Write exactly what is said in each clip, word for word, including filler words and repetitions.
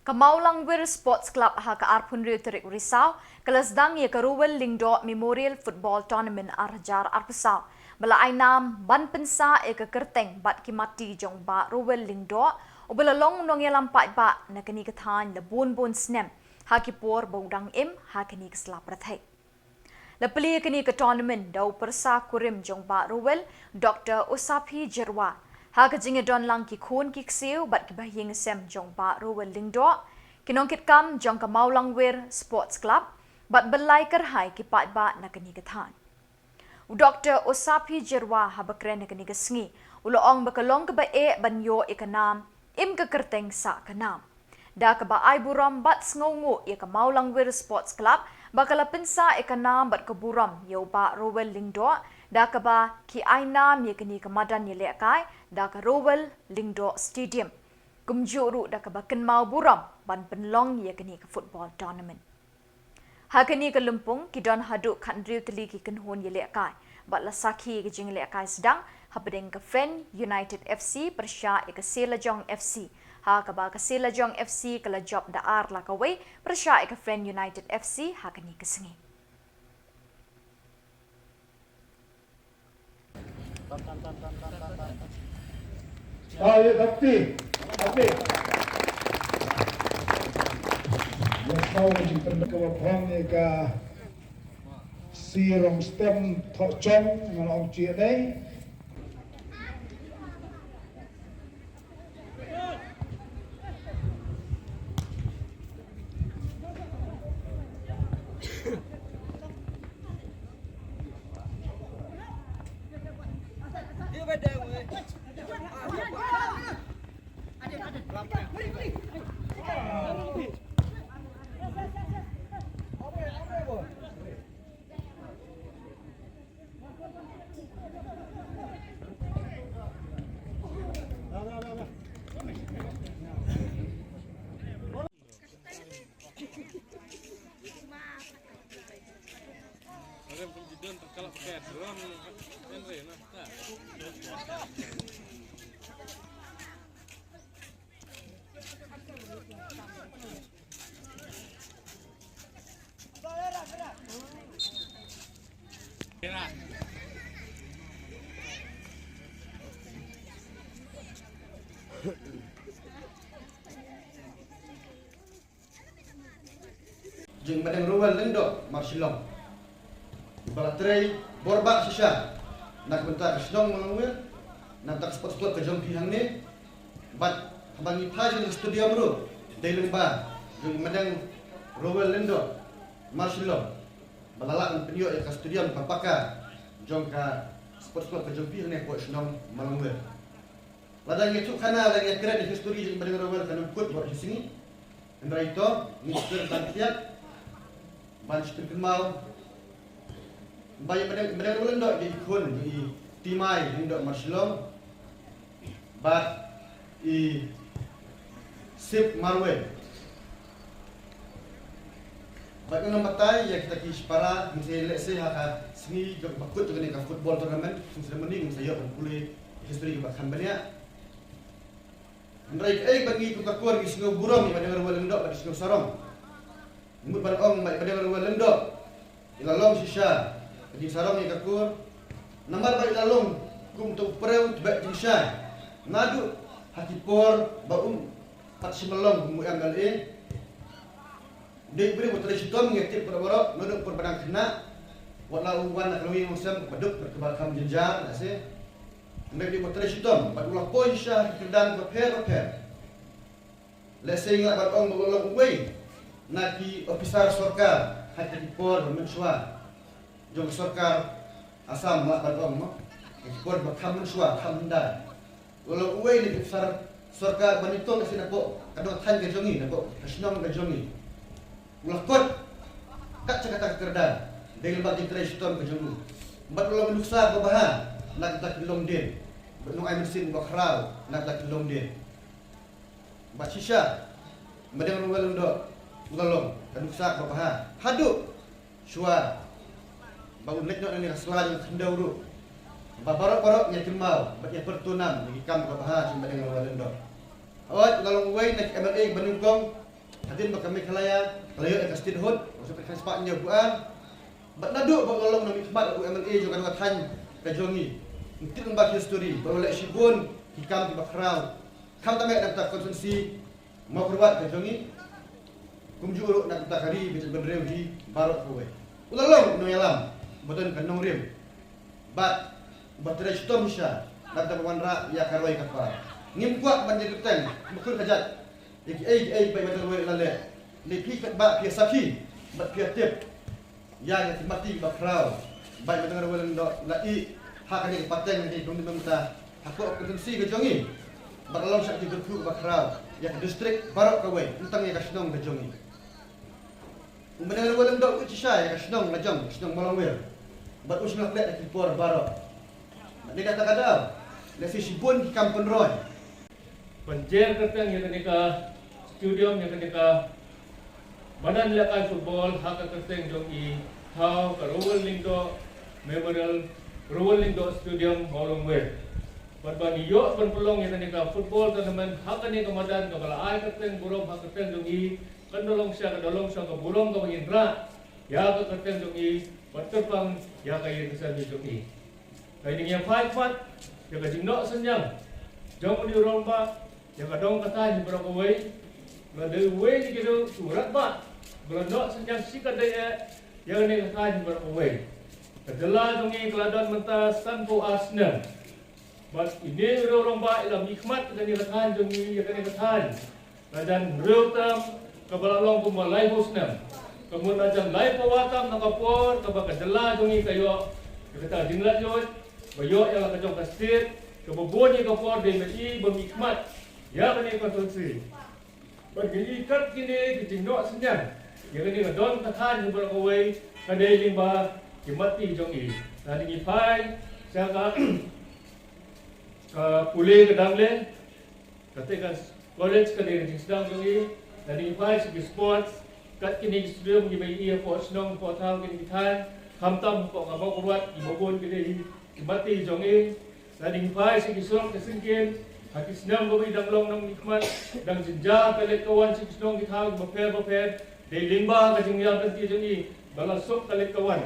Ka Mawlangwir Sports Club ha ka arphew hynriew tarik Risaw ka la sdang ïa ka Rowell Lyngdoh Memorial Football Tournament ar hajar arphew saw ba la ai nam ban pynsah ïa ka kyrteng bad ki mati jong Bah Rowell Lyngdoh uba la long u nongïalam paidbah na kane ka thaiñ la bun bun snem ha ki por ba u dang im ha kane ka sla pyrthei. La plie kane ka tournament da u pyrsa kurim jong Bah Rowell, Doktor Osaphi Jyrwa. Ha ka jingïadon lang ki khun ki ksiew bad ki bahaïing sem jong Bah Rowell Lyngdoh, ki nongkitkam jong ka Mawlangwir Sports Club bad ban lai kyrhai ki paidbah na kane ka thaiñ. U Doktor Osaphi Jyrwa haba kren ha kane ka sngi u la ong ba ka long kaba eh ban ïoh ïa ka nam, im ka kyrteng sah ka nam. Da kaba ai burom bad sngewnguh ïa ka Mawlangwir Sports Club ba ka la pynsah ïa ka nam bad ka burom ïa u Bah Rowell Lyngdoh, da kaba ki ai nam ïa kane ka madan ïalehkai da ka Rowell Lyngdoh Stadium, kumjuh ruh da kaba kynmaw burom ban pynlong ïa kane ka football tournament. Ha kane ka lympung ki don haduh khathynriew tylli ki kynhun ïalehkai bad la sakhi ka jingïalehkai sdang hapdeng ka Friend United F C pyrshah ïa ka Selajong F C, ha kaba ka Selajong F C ka la jop da ar la kawei pyrshah ïa ka Friend United F C ha kane ka sngi. Aye, dapti. Dapti. Let's go, you can go upon the, uh, see Rong Stem Thok Chong, and on G N A. Jong Madeng Rowell Lyngdoh Marshillong. Ba la trei bor bad shisha na ka bynta ka shnong Mawlangwir, na ka bynta ka sports club ka jong phi hangne. Bad haba ngi phai sha ka stadium ruh dei lyngba jong Madeng Rowell Lyngdoh Marshillong ba la lah ban pynïoh ïa ka stadium ka paka jong ka sports club ka jong phi hangne hapoh shnong Mawlangwir. Lada ngi ïathuh khana, lada ngi ïakren ïa history jong Madeng Rowell ka nang kut bad ka sngi. Hynrei to ngi sdang ban thied ban sdang kynmaw ba ïa Madeng, Madeng Rowell Lyngdoh ïa i khun ïa i Timai Lyngdoh Marshillong bad i Sip Marwei. Bad ngan ym batai ïa kita ki shipara, ngin sa lehse ha ka sngi jong ba kut jong kane ka football tournament, closing ceremony, ngin sa ïoh ban pule history kaba kham bniah. Hynrei kaei ba ngi kum ka kur ngi sngew burom ïa Madeng Rowell Lyngdoh bad ngi sngew sarong. Mut ban ong ba ïa Madeng Rowell Lyngdoh i la long shisha ka jingsarong ïa ka kur. Namar ba i la long kum uto u briew tbeh jingshai naduh ha ki por ba um pat shym la long kum u M L A. Dei u briew uba trei shitom, ngi tip baroh baroh, naduh por ba dang khynnah. Wat la u wan na ka longïing longsem kaba duk bad kaba kham jynjar, lehse. Hynrei dei uba trei shitom bad u la poi shisha ha ki kyrdan bapher bapher. Lehse ngi lah ban ong ba u la long uwei na ki ophisar sorkar ha ki por mynshuwa jong ka sorkar Assam, lah ban ong, mo, ha ki por ba kham mynshuwa, kham hyndai. U la long uwei na ki ophisar sorkar ba nyngkong, lehse napoh ka dong thaiñ ka jong ngi, napoh ka shnong ka jong ngi. U la kot kat sha kata ka kyrdan dei lyngba ka jingtrei shitom ka jong u. Bad u la long u nuksa babha na ka bynta ki longdien bad u nongai mynsiem uba khraw na ka bynta ki longdien. Bad shisha Madeng Rowell Lyngdoh u la long ka nuksa babha haduh shuwa ba un leit noh na kane ka sla jong ka khyndew ruh. Ba baroh baroh ngi ïa kynmaw bad ngi ïa pyrthuh nam ïa ki kam babha jong Madeng Rowell Lyngdoh. Hooid, u la long uwei na ki M L A ba nyngkong Hadien ba ka Meghalaya ka la ïoh ïa ka statehood, u sa pynkheiñ spah hynñiew phew ar. Bad naduh ba u la long u nongmihkhmat, u M L A jong kane ka thaiñ ka jong ngi, ngi tip lyngba ki history ba u la leh shibun ki kam kiba khraw, khamtam eh na ka bynta constituency Mawkyrwat ka jong ngi, kumjuh ruh na ka bynta ka ri ba ïeit bynriew hi baroh kawei. U la long u nongïalam ba don ka nongrim bad ba trei shitom shisha na ka bynta ban wanrah ïa ka roi ka par. Ngim kwah ban ïa kyrteng ba khun ka jait ïa kiei kiei ba i Myntoi Ranguwei la leh. Lei phi katba phi ïa sakhi bad phi ïa tip ïa ki mati ba khraw ba i Myntoi Ranguwei Lyngdoh la ïeh ha kane ka pateng, ha kane ka mynta, ha ka constituency ka jong ngi. Bad la long sha ki kyrkhu ba khraw ïa ka district baroh kawei, ym tang ïa ka shnong ka jong ngi. U Myntoi Ranguwei Lyngdoh u ïeit shisha ïa ka shnong la jong, ka shnong Mawlongwir. Bad u shym la klet ha ki por baroh. Bad na kata ka daw, lehse shibun ki kam pynroi ban jer kyrteng ïa kane ka stadium, ïa kane ka madan lehkai football ha ka kyrteng jong i, thaw ka Ranguwei Lyngdoh Memorial, Ranguwei Lyngdoh Stadium, Mawlongwir. Bad ba ngi ïoh ban pynlong ïa kane ka football tournament ha kane ka madan kaba la ai kyrteng burom ha ka kyrteng jong i, kan da long sha, kan da long sha ka burom kaba ngin rah ïa ka kyrteng jong i bad kyrpang ïa ka ïing ka sem jong i. Ka dei ïa phai pat ïa ka jingnoh synñiang jong une u rangbah ïa ka dong ka thaiñ baroh kawei. Ba dei uwei na ki rangbah ba la noh synñiang shi katdei eh ïa kane ka thaiñ baroh kawei. Ka jylla jong ngi ka la don mynta sanphew ar snem. Bad ine i rangbah i la mihkhmat ïa kane ka thaiñ jong ngi, ïa kane ka thaiñ. La jan hynriew tam, kaba la long kumba laiphew snem. Ka mut la jan laiphew ar tam na ka por kaba ka jylla jong ngi ka ïoh ïa kata ka jinglaitluid ba ïoh ïa la ka jong ka state, kaba bun ïa ka por dei ma i ba mihkhmat ïa kane ka constituency. Bad ngi i kat kine ki jingnoh synñiang ïa kane ka dong ka thaiñ baroh kawei ka dei lyngba ki mati jong i. Lada ngi phai sha ka, ka pule ka dang leh, kata ka college ka dei ka jingsdang jong i. Lada ngi phai sha ki sports, kat kine ki stadium kiba i hapoh shnong hapoh thaw kine ki thaiñ, khamtam hapoh ka Mawkyrwat, kiba bun ki dei ki mati jong i. Lada ngi phai sha ki surok ki syngkien, ha ki snem kaba i dang long nongmihkhmat, dang jynjar ka leit ka wan sha ki shnong ki thaw kiba pher ba pher, dei lyngba ka jingïaid lynti jong i ba la suk ka leit ka wan.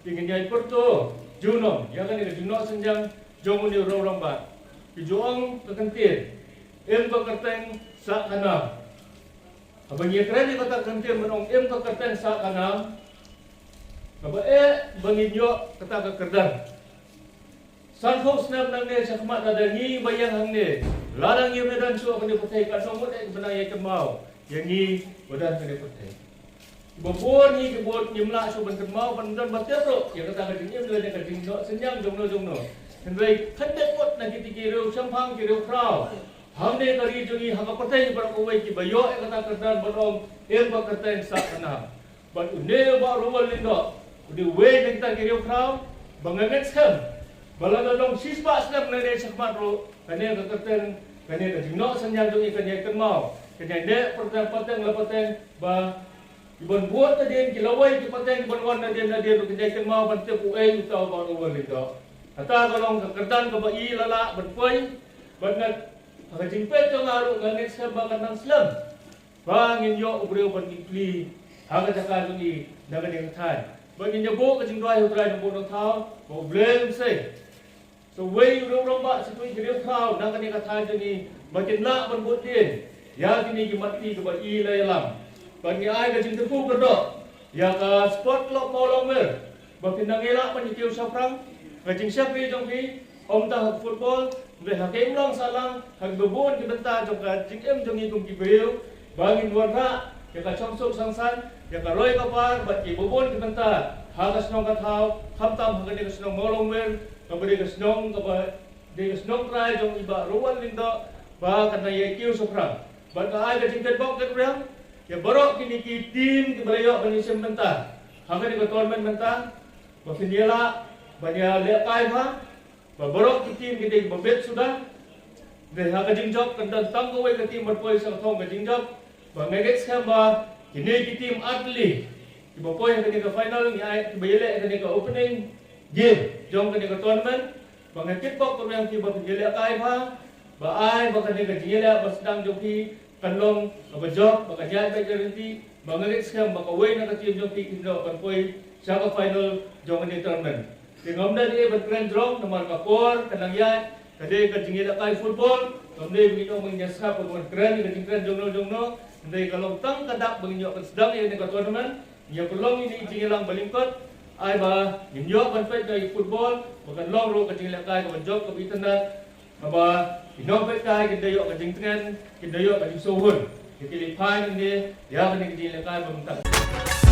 Te ngin ïai pyrto junom ïa kane ka jingnoh synñiang jong une u rangbah. Ki ju ong ka kyntien, im ka kyrteng sah ka nam. Haba ngi kren ïa kata ka kyntien ban ong im ka kyrteng sah ka nam, kaba eh ba ngin ïoh kata ka kyrdan. Sanphew snem nangne shakhmat, lada ngi ba ïeng hangne, lada ngim ïadon shuh ha kane ka pyrthei, katno ngut eh kiba nang ïai kynmaw ïa ngi ba don ha kane ka pyrthei. Kiba bun ngi, kiba bun ngim lah shuh ban kynmaw, ban don ba tip ruh ïa kata ka jingim lane ka jingnoh synñiang jongno jongno. Hynrei khyndiat ngut na kita ki riew shemphang, ki riew khraw hangne ka ri jong ngi, ha ka pyrthei baroh kawei, kiba ïoh ïa kata ka kyrdan ban ong im ka kyrteng sah ka nam. Bad une u Bah Rowell Lyngdoh u dei uwei na kita ki riew khraw ba nga ngeit skhem ba lada long shispah snem nangne shakhmat ruh, kane ka kyrteng, kane ka jingnoh synñiang jong i kan ïai kynmaw, kan ïai neh pateng, pateng la pateng, ba kiban bud nadien, ki lawei ki pateng kiban wan nadien nadien ruh kan ïai kynmaw ban tip uei uta u Bah Rowell Lyngdoh. Kata ka long ka kyrdan kaba i la lah ban poi. Bad nga, ha ka jingpeit jong nga ruh, nga ngeit skhem ba kan nang slem ba ngin ïoh u briew ban plie ha ka jaka jong i na kane ka thaiñ. Ba ngin ïa buh ka jingduwai ha u Trai Nongbuh Nongthaw ba U Blei un sei sa uwei u rangbah, sa uwei ki riew khraw na kane ka thaiñ jong i ba kin lah ban bud dien ïa kine ki matti kiba i la ïalam. Ba ngin ai ka jingkyrkhu kyrdoh ïa ka Sport Club Mawlongwir ba phin nang ïaleh ban ïa kiew shaphrang. Ka jingshakri jong phi ym tang ha football, hynrei ha ka imlang sahlang, ha kiba bun ki bynta jong ka jingim jong ngi kum ki briew, ba ngin wanrah ïa ka shongsuk shongsaiñ, ïa ka roi ka par bad kiba bun ki bynta ha ka shnong ka thaw, khamtam ha kane ka shnong Mawlongwir, kaba dei ka shnong, kaba dei ka shnong trai jong i Bah Rowell Lyngdoh, ba kan nang ïa kiew shaphrang. Bad nga ai ka jingkyrkhu kyrdoh ïa baroh kine ki team kiba la ïoh ban ïashim bynta ha kane ka tournament mynta, ba phin ïaleh ban ïalehkai bha, ba baroh ki team ki dei kiba bit suda. Dei ha ka jingjop kan don tang kawei ka team ban poi sha ka thong ka jingjop. Ba nga ngeit skhem ba kine ki team artylli kiba poi ha kane ka final, ngi ai, kiba ïaleh ha kane ka opening game jong kane ka tournament, ba nga kyrkhu kyrdoh ïa phi ba phin ïalehkai bha, ba ai ba kane ka jingïaleh ba sdang jong phi Kan long kaba jop ba kan ïaid beit ïa ka lynti ba nga ngeit skhem ba kawei na ka team jong phi kin ïoh ban poi sha ka final jong kane ka tournament. Te ngam da dei ban kren jrong namar ka por ka nang ïaid, ka dei ka jingïalehkai football. Ngam dei ba ngin ong ba ngin ïa sngap ban kren ïa ka jingkren jongno jongno. Hynrei ka long tang ka dak ba ngin ïoh ban sdang ïa kane ka tournament. Ngi ïa pynlong ïa kane ka jingïalang ba lyngkot, ai ba ngin ïoh ban peit ïa ka football ba kan long ruh ka jingïalehkai kaba jop kaba itynnad, kaba ki nongpeitkai kin da ïoh ka jingtngen, kin da ïoh ka jingsngewhun. Ki leit phai nangne ïa kane ka jingïalehkai ba mynta.